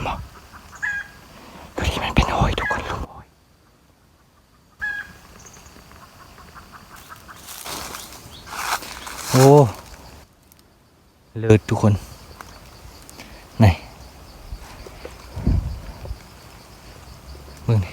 ບໍ່? ຕົວນີ້ມັນເປັນໂຫຍທຸກຄົນ ໂຫຍ. ໂອ້ ເລີດທຸກຄົນ ນີ້ ເບິ່ງນີ້.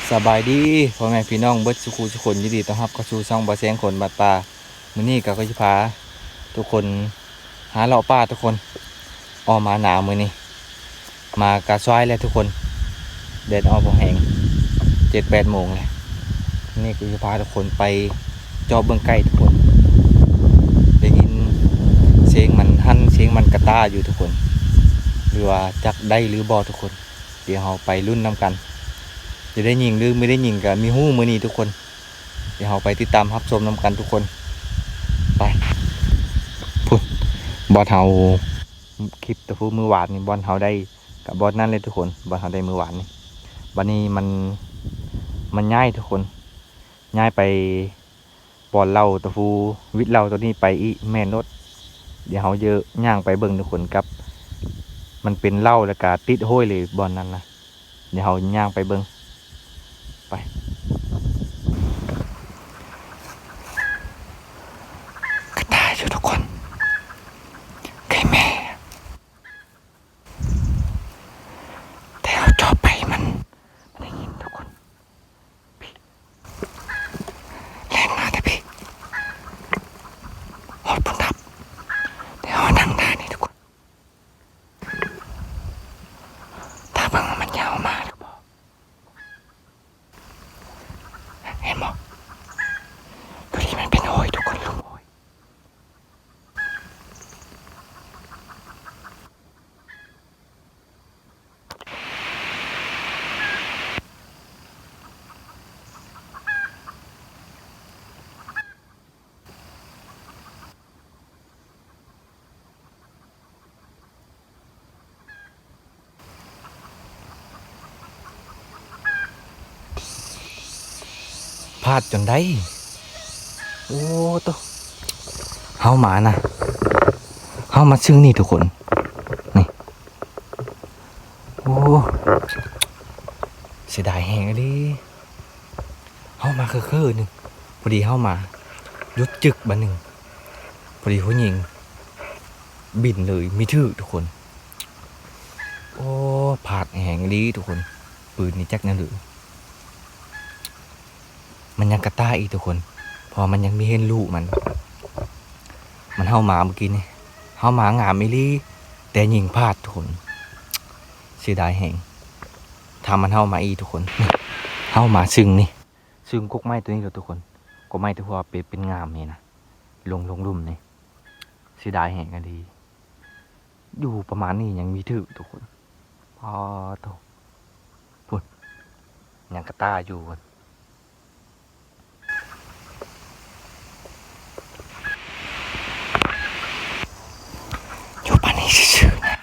ສະບາຍດີພໍ່ແມ່ພີ່ນ້ອງເບິດສູ່ຄູ່ສູ່ຄົນ, ຍິນດີຕ້ອນຮັບເຂົ້າສູ່ຊ່ອງບ່າວແສງຄົນບ້ານປ່າ. ມື້ນີ້ກໍ ກໍຊິພາທຸກຄົນຫາເລາະປ່າທຸກຄົນ, ອອກມາໜາວມື້ນີ້. ມາກະສວາຍແລ້ວທຸກຄົນ, ແດດອອກບໍ່ແຮງ ເຈັດແປດໂມງແລ້ວ. ນີ້ກໍຈະພາທຸກຄົນໄປເຈາະເບິ່ງໄກ່ທຸກຄົນ. ໄດ້ຍິນສຽງມັນຫັນ ສຽງມັນກະຕ່າຢູ່ທຸກຄົນ, ຫຼືວ່າຈັກໄດ້ຫຼືບໍ່ທຸກຄົນ. ດຽວເຮົາໄປລຸ້ນນຳກັນ, ຈະໄດ້ຍິງຫຼືບໍ່ໄດ້ຍິງກໍມີຮູ້ມື້ນີ້ທຸກຄົນ. ດຽວເຮົາໄປຕິດຕາມຮັບຊົມນຳກັນທຸກຄົນ. ໄປ ພຸ້ນ ບ່ອນເຮົາ ຄລິບຕະຟູມື້ວານນີ້ ບ່ອນເຮົາໄດ້ ກະບ່ອນນັ້ນເລີຍທຸກຄົນ, ບ່ອນເຮົາໄດ້ມື້ວານນີ້. ບາດນີ້ມັນ ມັນຍ້າຍທຸກຄົນ, ຍ້າຍໄປບ່ອນເຫຼົ້າຕະຟູ ວິດເຫຼົ້າຕົວນີ້ໄປອີກ ແມ່ນໂລດ. ດຽວເຮົາເຢີຍ່າງໄປເບິ່ງທຸກຄົນ, ກັບມັນເປັນເຫຼົ້າ ແລ້ວກະຕິດໂຫຍເລີຍບ່ອນນັ້ນນະ. ດຽວເຮົາຍ່າງໄປເບິ່ງ ໄປ. ກະຕ່າຢູ່ທຸກຄົນ, ໄກ່ແມ່. ແຕ່ເຮົາເຈາະໄປມັນ ມັນໄດ້ຍິນທຸກຄົນ. ພີ້ ແລ່ນມາແຕ່ພີ້ ຮອດພຸ້ນດັບ. ແຕ່ເຮົານັ່ງທ່ານີ້ທຸກຄົນ, ຖ້າເບິ່ງວ່າມັນຈະເອົາມາຫຼືບໍ່. ເຫັນບໍ່? ຕົວນີ້ມັນເປັນໂຫຍທຸກຄົນ, ໂຫຍ. ພາດຈົນໄດ້. ໂອ້ໂຕ ເຮົາມານະ ເຮົາມາຊຶ້ງນີ້ທຸກຄົນ ນີ້. ໂອ້ ເສຍດາຍແຮງອີ່ຫຼີ. ເຮົາມາຄືໆໜຶ່ງ ພໍດີເຮົາມາຢຸດຈຶກບາດໜຶ່ງ ພໍດີຜູ້ຍິງບິນເລີຍ ມີຖືກທຸກຄົນ. ໂອ້ ພາດແຮງອີ່ຫຼີທຸກຄົນ ປືນນີ້ຈັກແນວຫຼື ມັນຍັງກະຕ່າອີກທຸກຄົນ ເພາະວ່າມັນຍັງມີເຫັນລູກມັນ ມັນເຫົ່າມາເມື່ອກີ້ນີ້ ເຫົ່າມາງາມອີ່ຫຼີ ແຕ່ຍິງພາດທຸກຄົນ ເສຍດາຍແຮງ. ຖ້າມັນເຫົ່າມາອີກທຸກຄົນ ເຫົ່າມາຊຶ້ງນີ້ ຊຶ້ງກົກໄມ້ຕົວນີ້ແຫຼະທຸກຄົນ ກົກໄມ້ທີ່ວ່າເປັນ ເປັນງາມນີ້ນະ ລົງ ລົງລຸ່ມນີ້ ເສຍດາຍແຮງອີ່ຫຼີ. ຢູ່ປະມານນີ້ຍັງມີຖືກທຸກຄົນ ອໍໂຕ ພຸ້ນ ຍັງກະຕ່າຢູ່ພຸ້ນ ຢູ່ປານນີ້ຊື່ໆນະ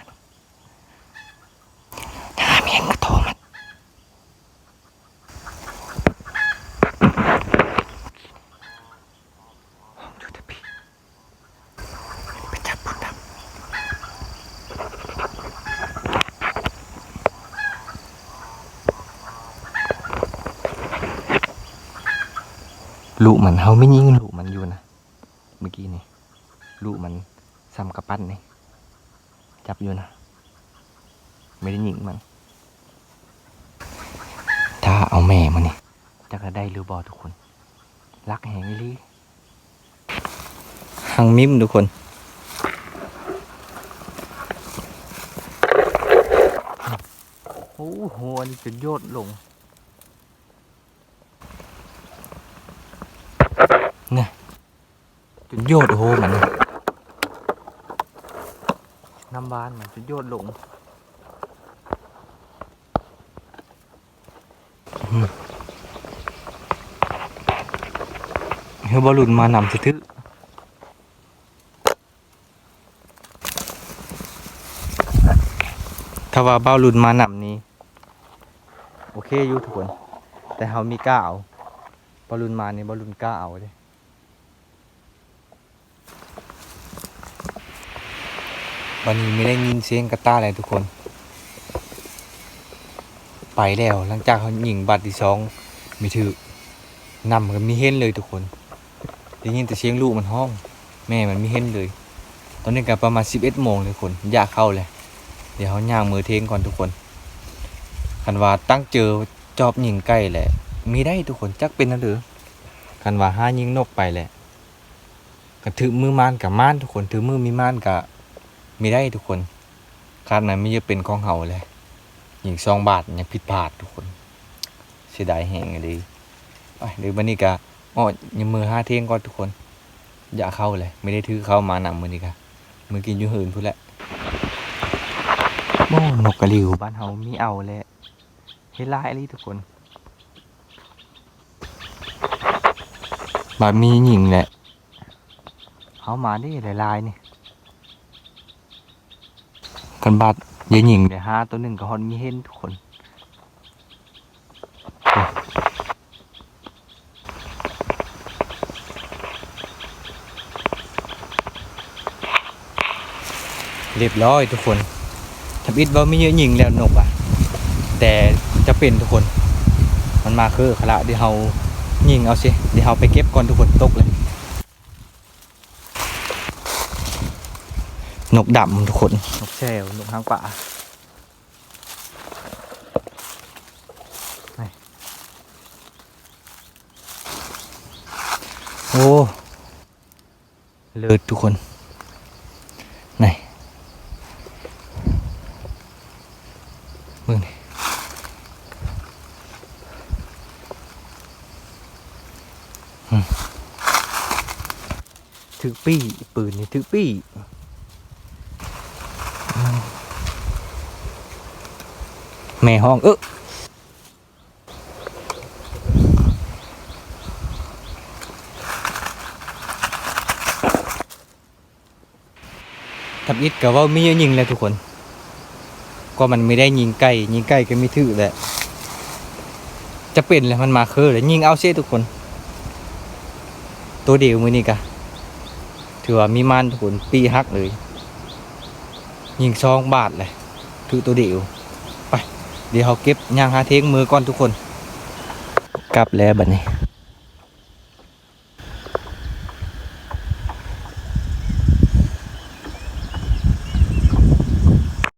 ຫາເມນກະໂຕມັນ. ຫ້ອງຢູ່ແຕ່ພີ້ ໄປຈັບພຸ້ນດຳ. ລູກມັນ ເຮົາໄປຍິງລູກມັນຢູ່ນະ ເມື່ອກີ້ນີ້ ລູກມັນສ່ຳກະປັ້ນນີ້ ຈັບຢູ່ນະ ໄມ່ໄດ້ຍິງມັນ. ຖ້າເອົາແມ່ມັນນີ້ ຈັກຈະໄດ້ຫຼືບໍ່ທຸກຄົນ ລັກແຮງອີ່ຫຼີ ຫາງມິ້ມທຸກຄົນ. ໂອ້ໂຫ ອັນນີ້ຈົນໂຍດລົງ ນະ ຈົນໂຍດ ໂອ້ໂຫ ມັນ ນ້ຳຫວານມັນຈົນໂຍດລົງ. ເຮີບໍ່ລຸ້ນມານຳຊື່ໆ. ຖ້າວ່າບ່າວລຸນມານຳນີ້ ໂອເຄຢູ່ທຸກຄົນ ແຕ່ເຮົາມີກ້າເອົາ. ບ່າວລຸນມານີ້ ບ່າວລຸນກ້າເອົາເດ້. ບັດນີ້ມີໄດ້ຍິນສຽງກະຕ່າແລ້ວທຸກຄົນ ໄປແລ້ວ. ຫຼັງຈາກເຮົາຍິງບາດທີສອງມີຖືກ ນຳກໍມີເຫັນເລີຍທຸກຄົນ. ໄດ້ຍິນແຕ່ສຽງລູກມັນຮ້ອງ ແມ່ມັນມີເຫັນເລີຍ. ຕອນນີ້ກໍປະມານສິບເອັດໂມງທຸກຄົນ ຢາກເຂົ້າແລ້ວ. ດຽວເຮົາຍ່າງເມືອເທີງກ່ອນທຸກຄົນ. ຄັນວ່າຕັ້ງເຈີຈອບຍິງໄກ່ແຫຼະ ມີໄດ້ທຸກຄົນ ຈັກເປັນແນວໃດ. ຄັນວ່າຫາຍິງນົກໄປແຫຼະ ກໍຖືກມືມານກໍມານທຸກຄົນ ຖືກມືມີມານກໍມີໄດ້ທຸກຄົນ. ຄາດມັນມີຈະເປັນຂອງເຮົາແຫຼະ ຍິງສອງບາດຍັງຜິດພາດທຸກຄົນ ເສຍດາຍແຮງອີ່ຫຼີ. ໄປເດີ ບັດນີ້ກະເອາະຍາມມື້ຫາເທີງກ່ອນທຸກຄົນ ຢາກເຂົ້າແຫຼະ ມີໄດ້ຖືເຂົ້າມານຳມື້ນີ້ກະ ມື້ກິນຢູ່ເຮືອນພຸ້ນແຫຼະ. ໂອ້ ນົກກະລິວບ້ານເຮົາມີເອົາແຫຼະ ເຮັດຫຼາຍອີ່ຫຼີທຸກຄົນ. ບາດມີຍິງແຫຼະ ເອົາມາເດ້ຫຼາຍໆນີ້. ຄັນບາດຢາຍິງໄດ້ຫາໂຕໜຶ່ງກໍຮອດມີເຫັນທຸກຄົນ. ຮຽບຮ້ອຍທຸກຄົນ. ທຳອິດວ່າມີເຍາະຍິງແລ້ວນົກອະ ແຕ່ຈະເປັນທຸກຄົນ ມັນມາຄືຂະລະ. ດຽວເຮົາຍິງເອົາຊິ ດຽວເຮົາໄປເກັບກ່ອນທຸກຄົນ ຕົກເລີຍ. ນົກດຳທຸກຄົນ ນົກແຊວ ນົກຫາງປາ. ໂອ້ ເລີດທຸກຄົນ ນີ້ ເບິ່ງນີ້ ອືມ ຖືກປີ້ ປືນນີ້ຖືກປີ້ ແມ່ຮ້ອງ ເອີ. ທຳອິດກໍເວົ້າມີເຍາະຍິງແຫຼະທຸກຄົນ ກໍມັນມີໄດ້ຍິງໄກ່ ຍິງໄກ່ກໍມີຖືກແຫຼະ ຈະເປັນແຫຼະ ມັນມາຄືແຫຼະ ຍິງເອົາເຊທຸກຄົນ. ໂຕດຽວມື້ນີ້ກະຖືວ່າມີມານທຸກຄົນ ປີ້ຫັກເລີຍ. ຍິງສອງບາດແຫຼະ ຖືກໂຕດຽວ. ໄປ ດຽວເຮົາເກັບຍ່າງຫາເທີງເມືອກ່ອນທຸກຄົນ. ກັບແລ້ວບັດນີ້